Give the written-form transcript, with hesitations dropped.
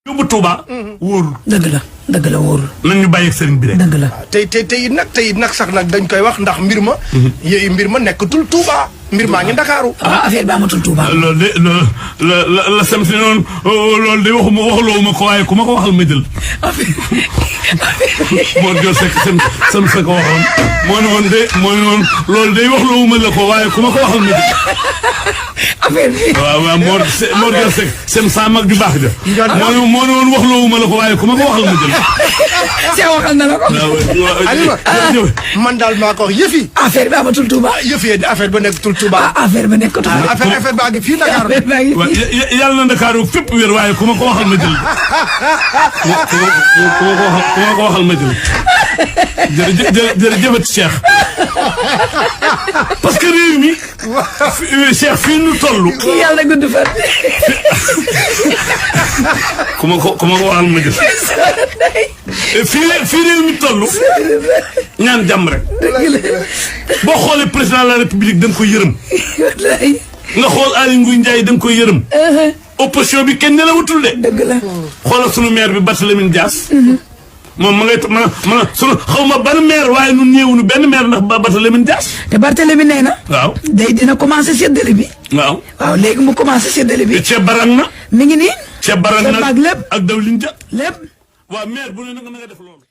yóbbu Touba. wóorul. dëgg la wóorul. nañ ñu bàyyi ak sëriñ bi rek. dëgg la tey nag sax nag dañ koy wax ndax mbir ma. mbir ma nekkatul Touba. mbir maa ngi Ndakaaru. affaire bi amatul Touba. loolu de la sam si noonu loolu de waxuloo ma ko waaye ku ma ko waxal ma jël. moo jël sam sa ko waxoon moo ne woon loolu day waxloo ma la ko waaye ku ma ko waxal ma jël. affaire bi. waaw moo jël sem sa mag ju baax ja. moo ne woon waxloo ma la ko waaye ku ma ko waxal ma jël. Cheikh waxal na la ko. Alima man daal maa ko wax yëf yi. affaire bi amatul Touba. yëf yi affaire ba nekkatul Touba. affaire ba nekkatul Touba. affaire baa ngi fii Dakar. yàlla na Dakar fépp wér waaye ku ma ko waxal ma jël. ku ma ko waxal ma jël. jërëjëf Cheikh. parce que réew mi. Cheikh fii nu toll. kii yàlla gudd fan. ku ma ko waxal ma jël. fii réew mi toll. ñaan jàmm rek. boo xoolee président de la république da nga koy yërëm. nga xool Aly Ngouille Ndiaye da nga koy yërëm. opposition bi kenn nelawutul de. dëgg la. xoolal sunu maire bi Barthélémy Dias. moom ma ngay sunu xaw ma ban maire waaye ñun ñëwuñu benn maire ndax Barthélémy Dias. te Barthélémy nee na. waaw dina commencé séddale bi. waaw léegi mu commencé séddale bi. ceeb barang na. mi ngi nii. ceeb barang na ak lépp ak dawlin ja. lépp. waaw maire bu ne na nga def loolu.